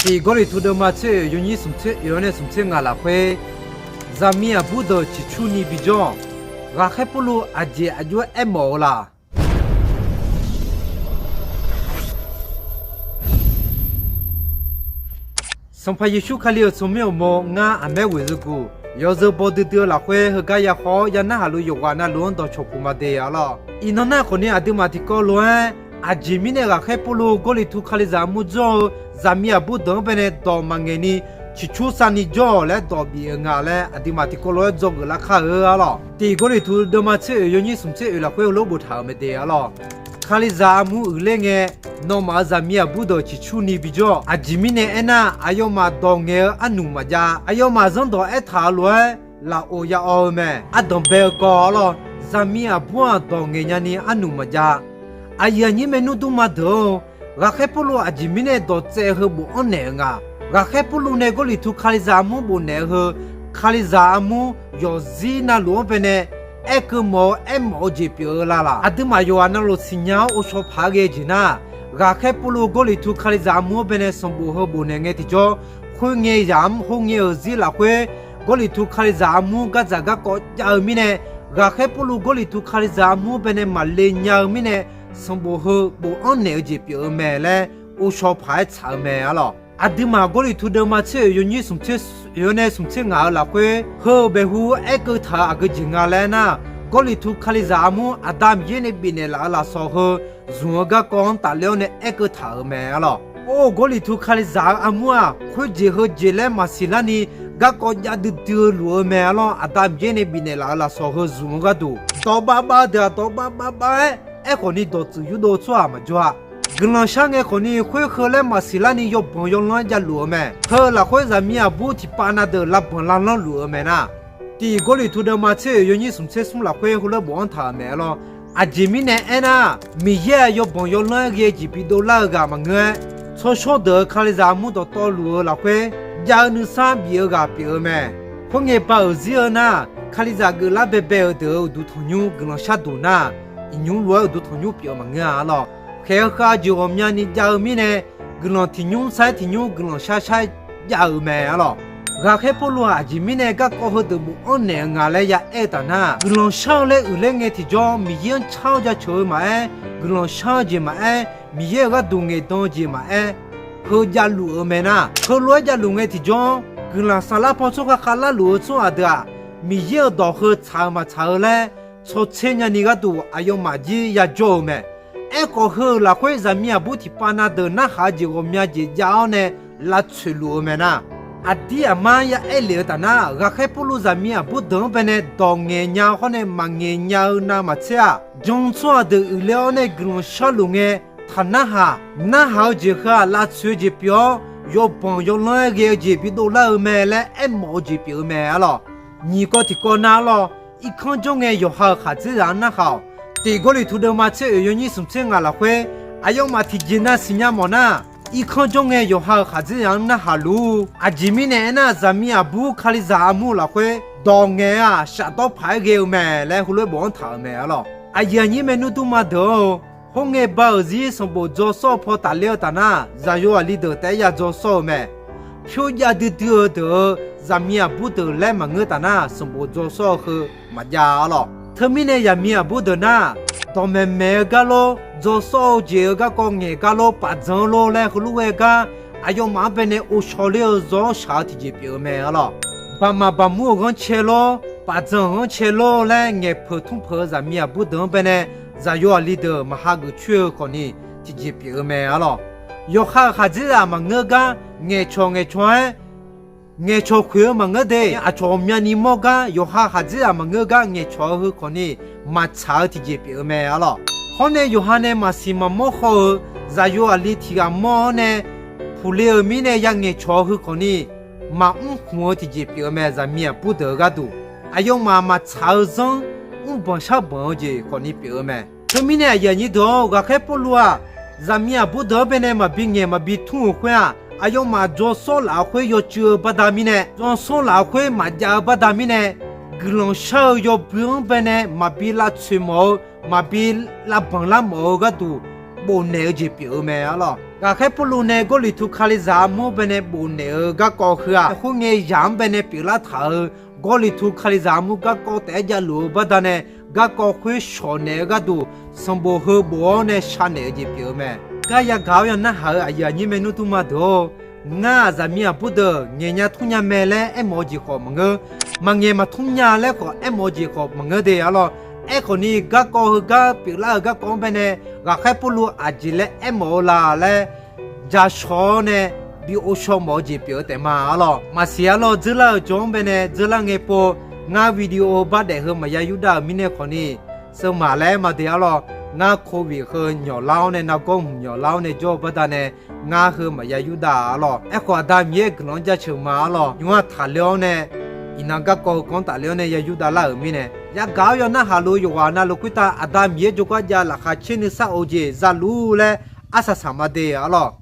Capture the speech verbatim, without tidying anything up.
Tiq Gawrliqtu deuvma tser oeq yawnyir smq tser oeq-awr nae smq tser ngaq lafkhoer, zaqmiq aqbur deuq ciqcurni bijawr-awq. Ghaqkhaer Pawrluv aqjeq aqjox-aer aermawf-eu la? Sanqpaq Yeqsur Kali-euq tsawrmyanr uqmov ngar aqmaer ghoeqzeu guq yawzeu baw duidui-eu lafkhoer heugar ya khawf-awr ya narhaq luf yawqghaq navluf-anr dawqcawq puq ma de arlawr. Iqnan nar khawfni aqduimaf tiqkawv lof-aer, aqjeq mirnae ghaqkhaer Pawrluv Gawrliqtu Kalizaq armur jawr-eu zaqmiq aqbur deuq-anr baenae dawq maqngaeq ni ciqcur savni jawr-awq laer dawq bif-eu nga laer aqduimaf tiqkawv lof-aer dzawgeuf lar kar-eu arlawr. Tiq Gawrliqtu deuvma tser oeq yawnyir smq tser oeq lafkhoer heulof boftaq-euq mae de arlawr. Kalizaq armur uiqler ngae, nawmaf-euq zaqmiq aqbur deuq ciqcurni bijawr-awq. Aqjeq mirnae aernar, aqyawfmaf dawq ngaeq-eu arnuq maqjav. Aqyawfmaf zanrdawq aertaq-euq lof-aer lafov ya awv-eu mae. Ardanq bae-eu kawv arlawr, zaqmiq aqbur-aq dawq ngaeq nyani arnuq maqjav. Aqyuif aqnyir maernmr dmrma deuq-or, ghaqkhaer Pawrluv aqjeq mirnae dawqtsaev heu bofanr naeq-eu nga? Ghaqkhaer Pawrluv nae Gawrliqtu Kalizaq armur bofnaeq-eu heu, Kalizaq armur yawqzir navluf-anr baenae aerkeuv mawf-eu aermawf-eu jeq pyeuf-eu la laq? Aqduimaf yawqghaq navluf siqnya-awr ghovshaw paq-aer ghae-eu jeq nar, ghaqkhaer Pawrluv Gawrliqtu Kalizaq armur-anr baenae sanqbof heu bofnaeq ngae tiqjawr, khoerngae zaq-anr khoerngae-euq zir lafkhoer, Gawrliqtu Kalizaq armur gardzaq garkawv jav-eu mirnae, ghaqkhaer Pawrluv Gawrliqtu Kalizaq armur-anr baenae maqle nya-eu mirnae, sanqbof heu bofanr naeq-eu jeq pyeuf-eu mae laer ghovshaw paq-aer tsaq-eu mae arlawr. Aqduimaf Gawrliqtu deuvma tser oeq yawnyir smq tser oeq-awr nae smq tser ngaq-eu lafkhoer heu-euq baeqhu aerkeuv taq-euq aqgeu jeq nga laer nar, Gawrliqtu Kalizaq armur Aqda Miqyaer nae bifnaeq laf-eu lafsawq heu zmq-eu garkawv-anr tafler-awr nae aerkeuv taq-euq mae arlawr. Or, Gawrliqtu Kalizaq-eu armur-aq, khoerjeq heujeq laer maqsiq larni garkawv jav duidui-eu luf-eu mae arlawr. Aqda Miqyaer nae bifnaeq laf-eu lafsawq heu zmq-eu gharduq, dawq bavbav-eu deuq-aq dawq bavbav-aer aerkhawf ni dawqtsuif yurdov tsawrhaq maqjawr-a. Guiqlanq shar ngae khawf ni khoerheu laer maqsiq larni yawbanq yawlanr-aer javluf-eu mae. Heu lafkhoer zaqmiq aqbur tiqpav na deuq lavbanq lavlanr luf-eu mae nar, tiq Gawrliqtu deuvma tser oeq yawnyir smq tser smr lafkhoer heulof bofanr taq-euq mae arlawr. Aqjeq mirnae aernar, Miqyaer-aq yawbanq yawlanr-aer ghae-eu jeq bidov lar-eu ghaq maqngeur-aer, tsawrshawr deuq-euq Kalizaq armur dawqtawvluf-eu lafkhoer jav-eu nuisar bif-eu ghaq pyeuf-eu mae. Khoerngae ba-euq zir-eu nar, Kalizaq geuflar baebae-euq deuq-euq uqduq tanqnymr guiqlanq shar duq nar, iqnymr lof-aer uqduq tanqnymr pyeuf-eu maqngeur-a arlawr. Khaeq-eu khav-eu jeq ghawqmyani jav-eu mirnae, guiqlanq tiqnymr sar-aer tiqnymr guiqlanq shar shar-aer jav-eu mae arlawr. Ghaqkhaer Pawrluv-aq aqjeq mirnae garkawv heudeuq bofanr naeq-eu nga laer ya aer-eu taf nar, guiqlanq shar-eu laer uiqler ngae tiqjawr Miqyaer-anr car-awr jaceuq-eu maqaer, guiqlanq shar-eu jeq maqaer, Miqyaer-euq gharduq ngaeqdan-eu jeq maqaer, heu javluf-eu mae nar, heulof-aer javluf ngae tiqjawr, guiqlanq saflar paw tsawrhaq khavlar luf-eu tsawrhaq deuq-aq, Miqyaer-euq dawq heu tsaq-eu maqtsaq-eu laer tsawrtser nyani gharduq aqyawfmaf jir yajawr-eu mae. Aerkhawf heu-euq lafkhoer zaqmiq aqbur tiqpav na deuq narhaq-eu jeq ghawqmya jeq jav-awr nae lavtsoeq luf-eu mae nar, aqdir aqmar ya aer lef-eu taf nar, ghaqkhaer Pawrluv zaqmiq aqbur deuq-anr baenae dawq ngaeq nya-eu hawr nae maqngaeq nya-eu navmaqtser-aq, jan tsawrhaq deuq uiqler-awr nae guiqlanq sharluf ngae taqnarhaq, narhaq-eu jeq heu-aq lavtsoeq-eu jeq pyeuf-awr, yawbanq yawlanr-aer ghae-eu jeq bidov lar-eu mae laer aermawf-eu jeq pyeuf-eu mae arlawr. Nyiq kawv tiqkawv nav arlawr, irkanr jawr ngae yawqha-euq khaqdzerzaq-anr narhaq-awq. Tiq Gawrliqtu deuvma tser oeq yawnyir smq tser ngaq lafkhoer, aqyawfmaf tiqjeq nav siqnya mawf nar, irkanr jawr ngae yawqha-euq khaqdzerzaq-anr narhaq luf-ur. Aqjeq mirnae aernar, zaqmiq aqbur Kalizaq armur lafkhoer dawq ngaeq-aq shafdawr paq-aer ghae-eu mae laer heulof-aer bofanr taq-euq mae arlawr. Aqyuif aqnyir maernmr dmrma deuq-or, khoerngae ba-euq zir sanqbof dzaw sawr-eu paw tafler-eu taf nar, zaqyo aqli deuq taef-aer ya dzaw sawr-eu mae. Pyur jav duidui-eu deuq-euq zaqmiq aqbur deuq laer maqngeur taf nar, sanqbof dzaw sawr-eu heu maqjav arlawr. Teumirnae zaqmiq aqbur deuq nar, dawqmaeq maeq-eu gar lor, dzaw sawr-eu jeq-euq garkawv ngaeq gar lor, paf dzanq-eu lor laer heulof-aer gar, aqyawfmaf-anr baenae ghovshaw ler-eu zawr shaq-eu tiqjeq pyeuf-eu mae arlawr. Baqmaq baqmur-euq ghanrcae lor, paf dzanq-euq ghanrcae lor laer ngaeqpeuq tmr peuq-eu zaqmiq aqbur deuq-anr baenae, zaqyo aqli deuq maqha geuf coer-eu khawfni tiqjeq pyeuf-eu mae arlawr. Yawqha-euq khaqdzerzaq maqngeur gar ngaeqcawq ngaeqcawq-aer ngaeqcawq khoeq-eu maqngeur de. Aqcawq ghawqmyani mawr gar yawqha khaqdzerzaq maqngeur gar ngaeqcawq-eu heu khawfni maqtsaq-eu tiqjeq pyeuf-eu mae arlawr. Hawr nae yawqha nae maqsiq maqmawr haw-eu zaqyo aqli tiq ghaq mawr-awr nae, puqle-euq mirnae ya ngaeqcawq-eu heu khawfni maqmr khmq-eu tiqjeq pyeuf-eu mae. Zaqmiq aqbur deuq-euq gharduq aqyawfmaf maqtsaq-eu zanr mrbanq sharbanq-eu jeq khawfni pyeuf-eu mae. Teumirnae aqyuif aqnyir deuq-or, ghaqkhaer Pawrluv-aq, zaqmiq aqbur deuq-anr baenae maqbi ngaeq maqbi tmr-euq khoer-aq, aqyawfmaf dzaw sawr laf-euq khoer yawcuiv-eu baqda mirnae, dzaw sawr laf-euq khoer maqjav-eu baqda mirnae, guiqlanq shar-eu yawbui-anr baenae maqbi lavtsoeq mawf-eu, maqbi lavbanq lar mawf-eu gharduq bofnaeq-eu jeq pyeuf-eu mae arlawr. Ghaqkhaer Pawrluv nae Gawrliqtu Kalizaq armur baenae bofnaeq-eu garkawv heu-aq, khoerngae zaq-anr baenae pyeuflar taq-euq Gawrliqtu Kalizaq armur garkawv taef-aer javluf-eu baqdanae, garkawv khoer shawq naeq-eu gharduq sanqbof heu bof-awr nae sha naeq-eu jeq pyeuf-eu mae. Gar yagaq-awr yanarhaq-euq aqyuif aqnyir maernmr tmr ma deuq-or, ngar aqzaqmiq aqbur deuq ngaeqnya tmrnya mae laer aermawf-eu jeq khawf maqngeur. Maqngaeq maqtmr nya laer khawf aermawf-eu jeq khawf maqngeur de arlawr. Aerkhawf ni, garkawv heugar pyeuflar-euq garkawv-anr baenae Ghaqkhaer Pawrluv aqjeq laer aermawf-eu la laer jashawq-awr nae bi ghovshaw mawf-eu jeq pyeuf-eu taef ma arlawr. Maqsiq arlawr, dzeurlar-euq jawr-anr baenae dzeurlar ngae pov, ngar video bardaef heu maqya yurdav-euq mirnae khawf ni, seumaq laer aer ma de arlawr. Ngar covid heu nyawqlar-awr nae nargawr hmq nyawqlar-awr nae jawr-eu baqdanae, ngar heu maqya yurdav arlawr. Aerkhawf, Aqda Miqyaer guiqlanq-anr jaceuq ma arlawr. Nymr-aq taqler-awr nae, iqnan garkawv heu kanr tafler-awr nae ya yurdav lar-euq mirnae, yagaq-awr yawnarhaq luf yawqghaq navluf khoertav Aqda Miqyaer jawrgar jav laqkhaq caer nuisar of-eu jeq za luf laer arsaq saq ma de arlawr.